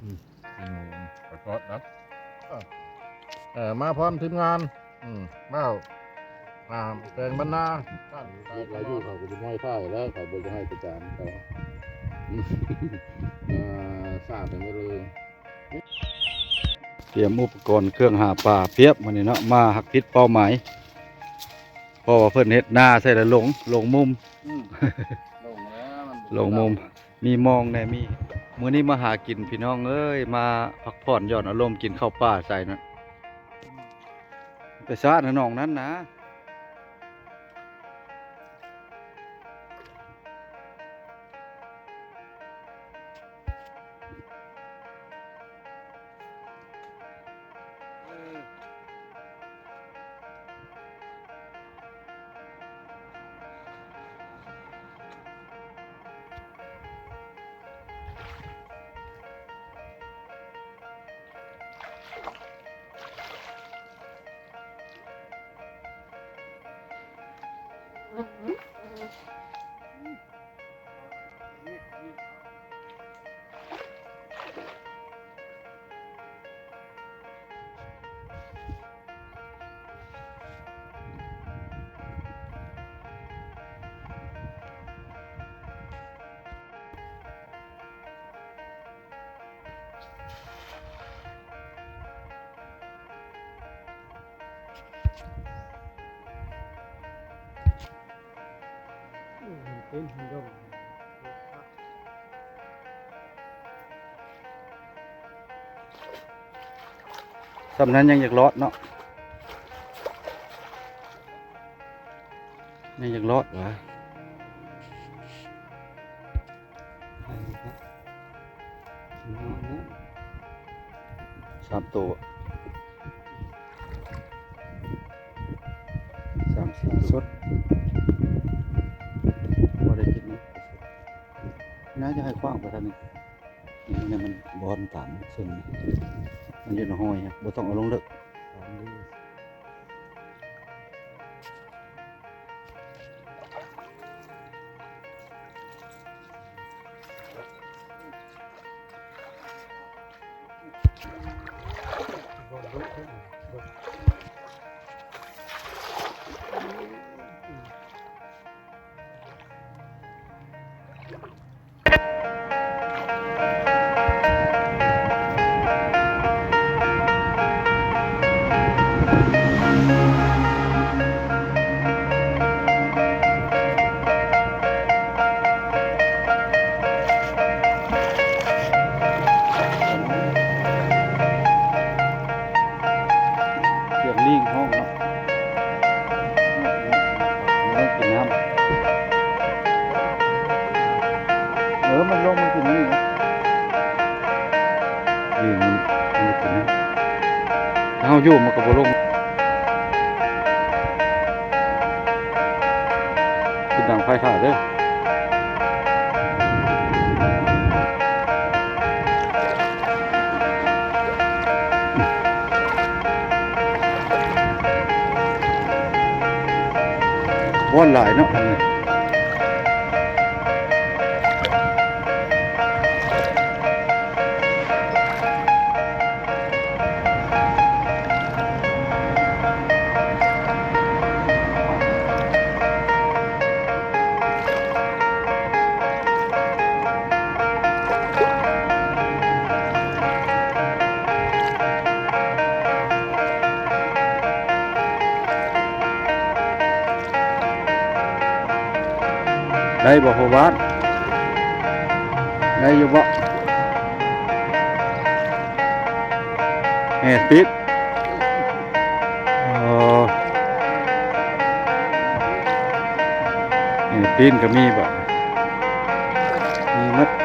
ອືມ ກິນໝູ ປາທອດນະ ເອີ ເອີ ມາພ້ອມທີມງານ ອືມ ເວົ້າ ອ່າ ແປງບັນນາ ເຮັດລາຍຢູ່ ເຂົາກໍຊິມວຍໄທແລ້ວ ເຂົາບໍ່ຢາກໃຫ້ໄປຈານເຂົາ ອ່າ ສາດໄປໝົດເລີຍ. ຕຽມອຸປະກອນເຄື່ອງຫາປາພຽບມື້ນີ້ເນາະ ມາຮັກຜິດເປົ້າໝາຍ ເພາະວ່າເພິ່ນເຮັດນາໃສ່ລະຫຼົງ ຫຼົງມຸມ ອືມ ຫຼົງແລ້ວ ຫຼົງມຸມ ມີມອງແດ່ ມີ ມື້ນີ້ມາຫາກິນພີ່ນ້ອງເອີຍ ມາພັກຜ່ອນຢ່ອນອາລົມ ກິນເຂົ້າປ່າໃສ່ນັ້ນ ໄປຊາດໜອງນັ້ນນະ. ເປັນດອກ ສ່ຳນັ້ນຍັງຢາກລອດເນາະ ຍັງຢາກລອດຫວາ ສາມໂຕ ສາມສີ່ໂຕ ສົດ ບໍ່ໄດ້ກິນ ໜ້າຈະໃຫ້ຂວາງໄປທາງນີ້ ນີ້ມັນບ່ອນຕາມເຊິ່ງ ມັນຢູ່ໃນຫ້ອຍ ບໍ່ຕ້ອງເອົາລົງເລິກ. ສຽງລີງຮ້ອງເນາະ ມັນຕ້ອງກິນນ້ຳ ເອີ ມັນລົງມາກິນນີ້ນະ ລີງມັນ ມັນກິນນ້ຳ ຖ້າເຮົາຢູ່ມັນກໍບໍ່ລົງ ກິນດັງໄຟຖ້າເດີ້. ບ່ອນຫຼາຍເນາະ ອັນນີ້ ໄດ້ບໍ່ພໍ່ບ້ານ ໄດ້ຢູ່ບໍ່? ແມ່ນຕິດ ອໍ ນີ້ ຕີນກໍມີບໍ່? ມີໝົດ. ເ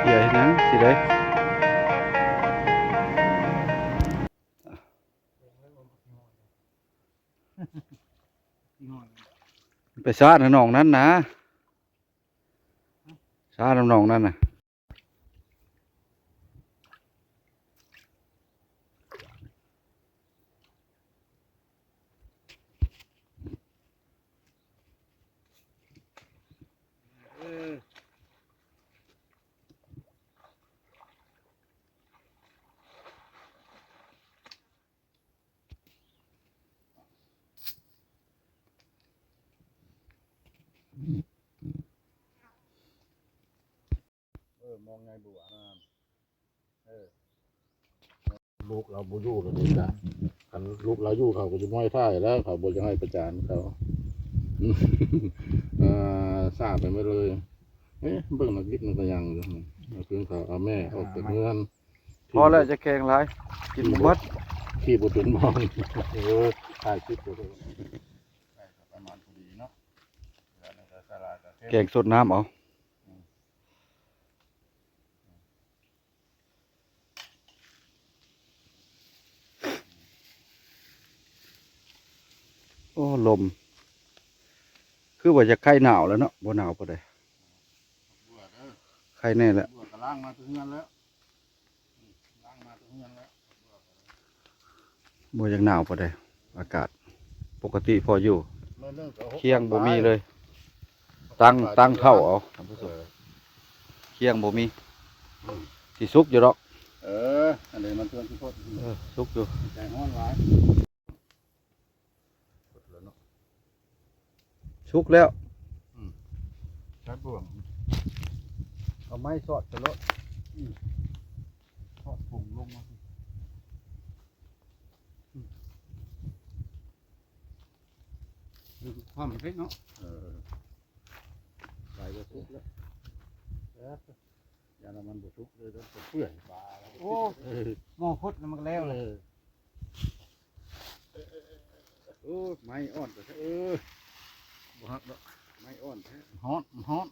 ເຮັດຫຍັງຊິໄດ້ ໄປຊານຳໜອງນັ້ນນະ ຊານຳໜອງນັ້ນນະ. ເອີ ມອງໃຫຍ່ບົວນະ ເອີ ລູກລາວບໍ່ຢູ່ແລ້ວນີ້ນະ ຄັນລູກລາວຢູ່ເຂົາກໍຊິມວຍທ້າຍແລ້ວ ເຂົາບໍ່ຢາກໃຫ້ປະຈານເຂົາ ເອີ ຊ້າໄປໝົດເລີຍ. ເອີ ເບິ່ງນັກກິດມັນກໍຍັງຢູ່ ເພິ່ນເຂົາເອົາແມ່ອອກຈາກເຮືອນ ພໍແລ້ວ ຈະແຂ່ງຫຼາຍ ກິນບໍ່ໝົດ ຂີ່ບໍ່ເປັນບ່ອນ ເອີ ຖ່າຍຄລິບບໍ່ເປັນ ປະມານພໍດີເນາະ ແກງສົດນ້ຳເອົາ. ໂອ້ ລົມ ຄືວ່າຈະໄຄໜາວແລ້ວເນາະ ບໍ່ໜາວປານໃດ ເບື່ອເດີ ໄຄແນ່ແຫຼະ ເບື່ອກໍລ້າງມາແຕ່ເຮືອນແລ້ວ ອືມ ລ້າງມາແຕ່ເຮືອນແລ້ວ ບໍ່ຢາກໜາວປານໃດ ອາກາດປົກກະຕິພໍຢູ່ ມື້ໜຶ່ງກໍຫົກ ຄຽງບໍ່ມີເລີຍ ຕັ້ງ ຕັ້ງເຂົ້າເອົາ ທ່ານຜູ້ຊົມ ເອີ ຄຽງບໍ່ມີ ອືມ ຊິສຸກຢູ່ດອກ ເອີ ອັນໃດມັນເພື່ອນທີ່ໂພດ ເອີ ສຸກຢູ່ ໃຈຮ້ອນຫຼາຍ ສຸກແລ້ວ ອືມ ໃຊ້ບ່ວງ ເອົາໄມ້ສອດໃສ່ໂລດ ອືມ ສອດຜົງລົງມາ ອືມ ຄວ່ຳເດ້ເນາະ ເອີ ໄປບໍ່ສຸກແລ້ວ ເອີ ຢ້ານວ່າມັນບໍ່ສຸກເລີຍ ເປື່ອຍປາ ໂອ້ ເອີ ໝໍ້ຄົດມັນກໍແລ້ວ ເອີ ໂອ້ ໄມ້ອ່ອນແທ້ ເອີ ບໍ່ຮັກດອກ ໄມ້ອ່ອນແທ້ ຮ້ອນ ມັນຮ້ອນ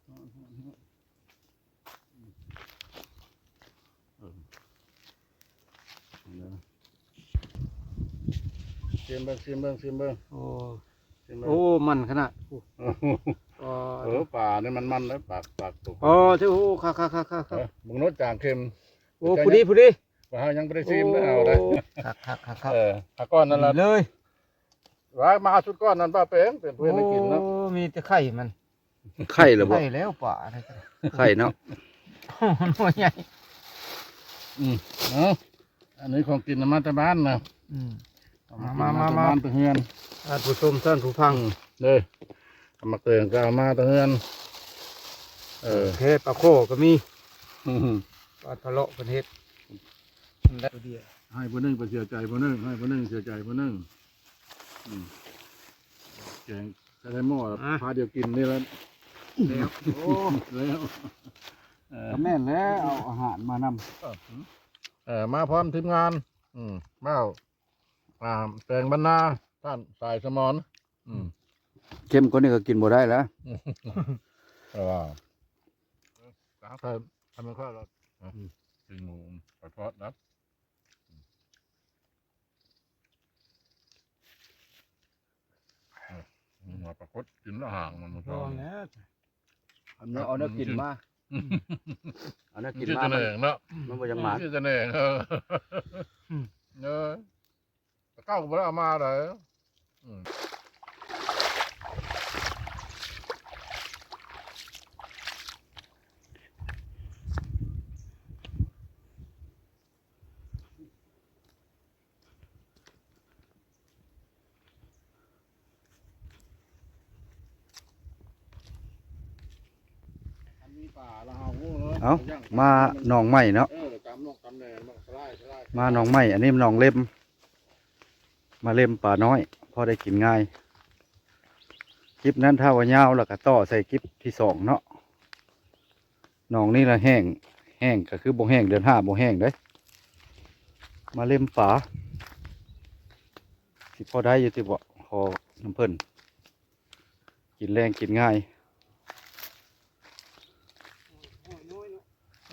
ຮ້ອນ ຮ້ອນ ຮ້ອນ. ເອີ ຊີມເບິ່ງ ຊີມເບິ່ງ ຊີມເບິ່ງ ໂອ້ ຊີມເບິ່ງ ໂອ້ ມັນຂະໜາດ ໂອ້ ເອີ ປານີ້ມັນໆເດ້ ປາກ ປາກຕົວ ອໍ ເຈົ້າ ໂອ້ ຄັກໆໆໆ ເອີ ເບິ່ງໂລດ ຈາງເຄັມ ໂອ້ ພໍດີ ພໍດີ ວ່າເຮົາຍັງບໍ່ໄດ້ຊີມເດີ ເອົາໄດ້ ຄັກໆໆໆ ເອີ ຫາກ້ອນນັ້ນລະ ດີເລີຍ ວ່າມາຊຸດກ້ອນນັ້ນ ປ້າແປງເປັນຜູ້ເຮັດໃຫ້ກິນເນາະ ໂອ້ ມີແຕ່ໄຂ່ມັນ ໄຂ່ແລ້ວບໍ່? ໄຂ່ແລ້ວປາ ໄຂ່ເນາະ ໜ່ວຍໃຫຍ່ ອືມ ເອົາ ອັນນີ້ຂອງກິນນຳມາແຕ່ບ້ານນະ ອືມ ເອົາມາ ມາ ມາ ມາ ມາແຕ່ບ້ານແຕ່ເຮືອນ ທ່ານຜູ້ຊົມ ທ່ານຜູ້ຟັງ ເດີ ເອົາມາແຕ່ງກໍເອົາມາແຕ່ເຮືອນ ເອີ ແຄ່ປາຄໍ່ກໍມີ ອືມ ປາທະເລາະເພິ່ນເຮັດ ໃຫ້ຜູ້ໜຶ່ງໄປເສຍໃຈຜູ້ໜຶ່ງ ໃຫ້ຜູ້ໜຶ່ງເສຍໃຈຜູ້ໜຶ່ງ ອືມ ແກງ ໃສ່ໝໍ້ ອ່ະ ພາດຽວກິນນີ້ແຫຼະ ແລ້ວ ໂອ້ ແລ້ວ ເອີ ກໍແມ່ນແລ້ວ ເອົາອາຫານມານຳ ເອີ ມາພ້ອມທີມງານ ອືມ ແລ້ວ ອ່າ ແປງບັນນາ ທ່ານສາຍສະໝອນ ອືມ ເຄັມກວ່ານີ້ກໍກິນບໍ່ໄດ້ແລ້ວ ເອີ ໃສ່ ໃສ່ມັນຄ່ອຍລະ ອືມ ກິນໝູໄປທອດນະ. ອືມ ຫົວປາກົດກິນແລ້ວຫາງມັນ ບໍ່ຊອບ ພໍແລ້ວ ອັນນີ້ເອົາແນວກິນມາ ອືມ ເອົາແນວກິນມາ ມັນຊິຈະແໜງເນາະ ມັນບໍ່ຢາກໝານ ມັນຊິຈະແໜງ ເອີ ອືມ ເອີ ແຕ່ເກົ່າກໍບໍ່ໄດ້ເອົາມາໃດ ອືມ. ເອົາ ມາໜອງໃໝ່ເນາະ ເອີ ຕຳນອກຕຳແໜງ ມາໜອງໃໝ່ ອັນນີ້ໜອງເລັມ ມາເລັມປານ້ອຍ ພໍໄດ້ກິນງ່າຍ. ຄລິບນັ້ນຖ້າວ່າຍາວແລ້ວກໍຕໍ່ໃສ່ຄລິບທີສອງເນາະ. ໜອງນີ້ລະແຫ້ງ ແຫ້ງກໍຄືບໍ່ແຫ້ງ ເດືອນຫ້າບໍ່ແຫ້ງເດ້. ມາເລັມປາ ຊິພໍໄດ້ຢູ່ຕິເບາະ ຂໍນຳເພິ່ນ ກິນແລງກິນງ່າຍ.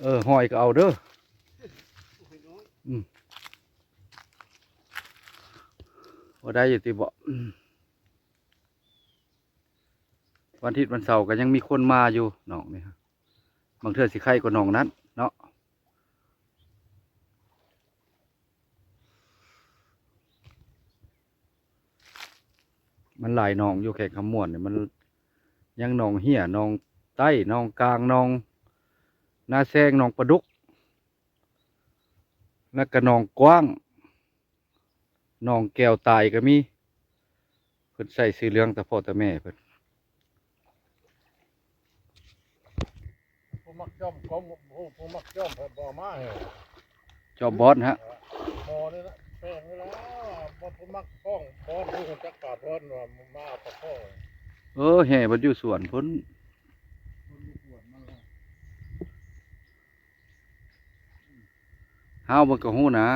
ເອີ ຫອຍກໍເອົາເດີ. ອືມ ບໍ່ໄດ້ຢູ່ຕິເບາະ? ອືມ ວັນທິດວັນເສົາກໍຍັງມີຄົນມາຢູ່ໜອງນີ້ ບາງເທື່ອຊິໄຄກວ່າໜອງນັ້ນເນາະ. ມັນຫຼາຍໜອງຢູ່ແຂວງຄຳມ່ວນນີ້ ມັນຍັງໜອງເຫ້ຍ ໜອງໃຕ້ ໜອງກາງ ໜອງນາແຊງ ໜອງປາດຸກ ແລ້ວກໍໜອງກວ້າງ ໜອງແກ້ວຕາຍກໍມີ. ເພິ່ນໃສ່ເສື້ອເຫຼືອງແຕ່ພໍ່ແຕ່ແມ່ເພິ່ນ. ຜູ້ມັກຈ້ອມກໍ ຜູ້ ຜູ້ມັກຈ້ອມເພິ່ນບໍ່ເອົາມາໃຫ້ ຈອມບອນຮະ ໝໍນີ້ລະແປງນີ້ລະ. ບໍ່ ຜູ້ມັກຟ້ອງບອນ ຜູ້ຮູ້ຈັກປາບອນວ່າມາເອົາປາຄໍ. ເອີ ແຫ່ເພິ່ນຢູ່ສວນພຸ້ນ ຫ້າວເບິ່ງກໍຮູ້ນະ.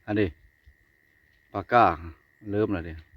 ອັນນີ້ປາກ້າເລີ່ມແລ້ວເດ້.